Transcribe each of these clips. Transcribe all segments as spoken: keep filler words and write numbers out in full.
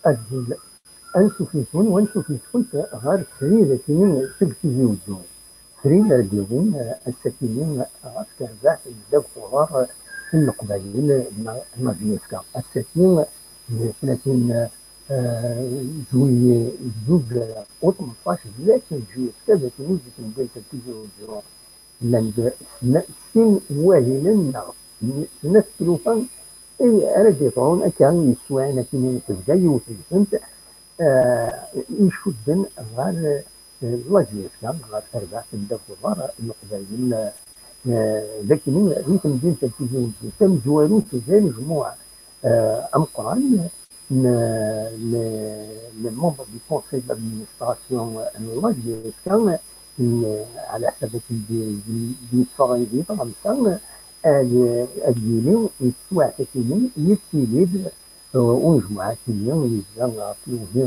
Azul, ansuf-nwen, wansuf-nkent ɣer srid akini seg Tizi Uzzu. Srid ara d-yawin, eh, ass-akini ɣef terbaɛt n ddaw uḍar n Leqbayel neɣ n J S K. Ass-agi d tlatin, eh, juillet, zug u tmenṭac, d akken J S K d akken i d-temdint n Tizi Uzzu. Llan-d sna-, sin wahilen neɣ sn-, snat tlufa i ara d-iḍrun akka i yeswan akken i tebda yiwet deg-sent, eh, icudden ɣer, eh, la J S K, ɣer terbaɛt n ddaw uḍar n Leqbayel, eh, d akken di temdint n Tizi Wezzu tamezwarut d anejmuɛ, eh, ameqqran n, n, n membre du conseil d'administration n la J S K, n, ɛla ḥsab akken d, d, d-yeffeɣ di tɣamsa, ad, ad yili yettwaɛt akini, yettili-d, eh, unejmuɛ akini, yezza ɣef lewhi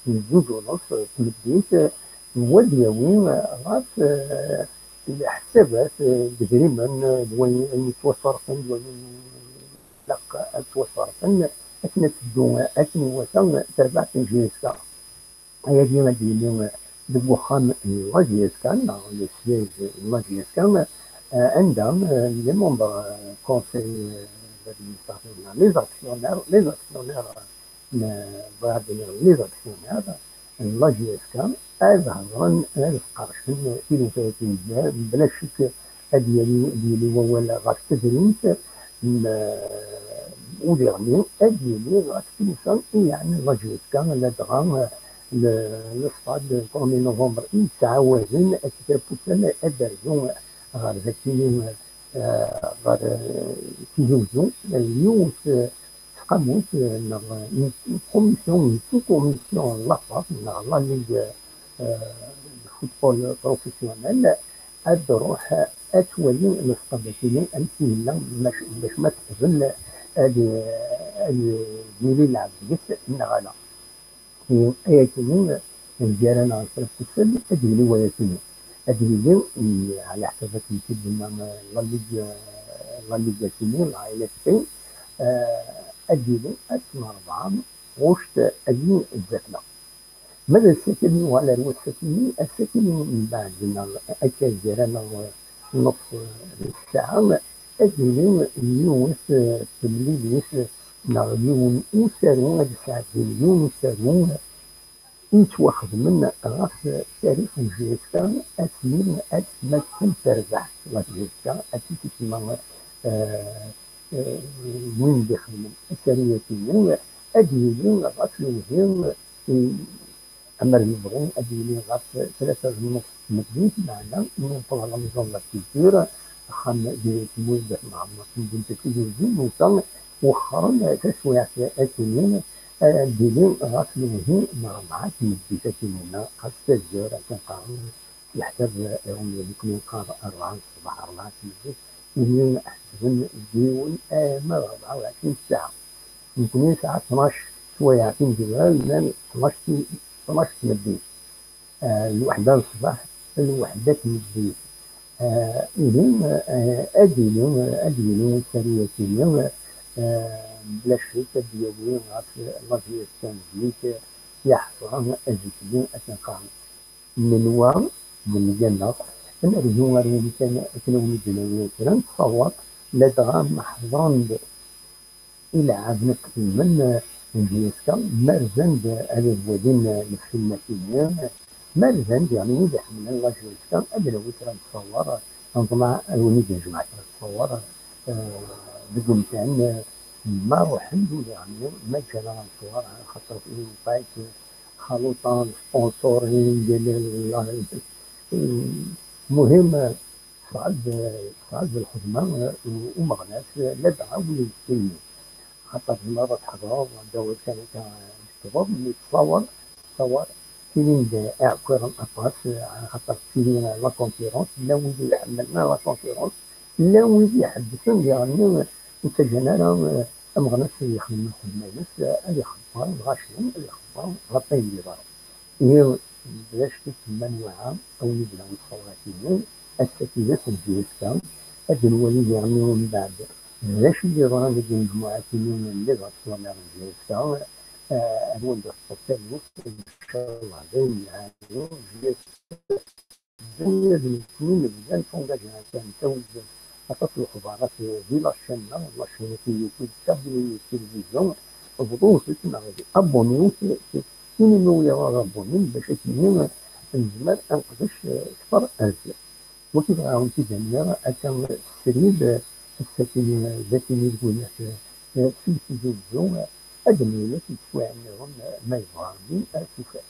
n zuǧ u nus n tmeddit, u ad yawi ɣef, eh, leḥsabat, eh, d idrimen, eh, d wayen yettwaṣerfen, d wayen ilaq ad ttwaṣerfen akken ad teddu akken iwata terbaɛt n J S K. Ayagi ad d-yili deg uxxam n la J S K, neɣ le siège n la J S K, eh, anda, eh, les membres, eh, conseil, eh, d'administration, les actionnaires, les actionnaires, eh, n, bɣiɣ ad d-iniɣ les actionnaires n la J S K, ad hedren, ad sqercen tilufa-agi, mebla ccek ad yali, ad yili wawal ɣef tedrimt, n, u diɣmi ad yili ɣef tlufa i yeɛnan la J S K, ladɣa, eh, le, le stade premier novembre i yettɛawaden ad tafusal ad d-terzu ɣer dakini, eh, ɣer, eh, Tizi Wezzu, eh, yiwet, eh, tqamut, eh, neɣ, eh, une, une commission, une sous-commission n la FAF, neɣ la Ligue, eh, de football professionnel, ad d-tṛuḥ ad twali lesṭad-agi amek i yella, bac, bac ma teqbel ad, ad yili lɛeb deg-s neɣ ala. Ayakini, lǧiran ɣer tlafusel, ad yili wayakini. Ad yili, i, ɛla ḥsab akken i d-tenna, eh, la Ligue, eh, la Ligue akini, la L F P, eh, ad yili ass n rebɛa, ɣuct agi zdat-neɣ. Ma d ass-agi ad nuɣal ar wass-agi, ass-agi mbeɛd neɣ akka gar-aneɣ, eh, nneṣ, eh, ssaɛa, ad yili yiwet, eh, temlilit, eh, neɣ yiwen usaru, ad sɛeddin yiwen usaru, eh, i yettwaxedmen ɣef tarix n J S K, asmi ad temmekkem terbeḥ la J S K, ad tt-isemma, eh, eh, win d-ixedmen asaru-agi, ad d-yili ɣef lewhi, eh, amer yebɣu ad yili ɣef tlata d nneṣ n tmeddit, meɛna imi newweḍ ɣer la maison de la culture, axxam di Tmurt n At Mɛemmer, temdint n Tizi Wezzu, newta wexxren taswiɛt akini, ad d-tili ɣef lewhi n rebɛa n tmeddit akini, neɣ ɣef seize heures akken qqaren, leḥsab, eh, nekkni neqqar rebɛa n ṣṣbeḥ, rebɛa n tmeddit, imi ḥesben d yiwen arma d rebɛa u ɛecrin ssaɛa. Nekkni nesɛa tnac sswayeɛ timezwura, llan tnac ti-, tnac tmeddit. Eh, lweḥda n ṣṣbeḥ, lweḥda tmeddit. Eh, ihi, eh, ad yili, ad yili usaru-agi-nni, eh, mebla ccek ad d-yawi ɣef la J S K n zik, yeḥṣa azikkli akken qqaren. Nenwa d nnger-nneɣ, ad nerzu ar win kan akken ad wen-id-nawi kra n ttṣawer, ladɣa ma ḥeḍren-d ilɛaben iqdimen, eh, n J S K, ma rzan-d ad walin, eh, lfilmat-nni, ma rzan-d, yeɛni, wid iḥemmlen la J S K, ad d-nawi kra n ttṣawer, neḍmeɛ ad wen-id-nejmeɛ kra n ttṣawer, eh, deg umkan, eh, ma ruḥen-d ula, yeɛni, ma ǧǧan ara leṣwar, xaṭer lpayt, xaluṭa, sponsoring, muhim, tesɛa-d, tesɛa-d lxedma n Umeɣnas, ladɣa win yettilin. Xaṭer tzemreḍ ad tḥedreḍ, anda watan akka tekḍeḍ, mi teṣṣawer, teṣṣawer, ttilin-d iɛekkiren aṭas, xaṭer tettili la concurrence, llan wid iḥemmlen la concurrence, llan wid iḥebbsen diɣen ur ttaǧǧan ara, eh, Ameɣnas ad yexdem lxedma-ines, ad ixebber lɣaci, ad ixebber ɣef wayen yeḍran. Ihi, d acu i d-tenna Nwiɛa, a win yebɣan ṣṣawrat-inu, ass-agi d ass n J S K, ad nwali diɣen mbeɛd d acu i d-yeḍran deg unejmuɛ-agi n les actionnaires n J S K, Ar wanda teṭṭef taluft, ncallah d ayen yelhan. Ddunit d nekkni nebda nfungaǧ ɣer tanta, aṭas n lexbarat di la chaîne-a, la chaîne-a YouTube, kabine n tilivizyu, bḍut neɣ abonnez-vous, imi ur yaɣ ara abonné, bac akken nezmer ad nqedec kter azal. Wagi dɣa ur t-id-nniɣ akka srid, ass-agi d akken i d-ggunat s tilivizyu, ad d-nwali s tteswiɛin nniḍen ma yebɣa Ṛebbi ad tufat.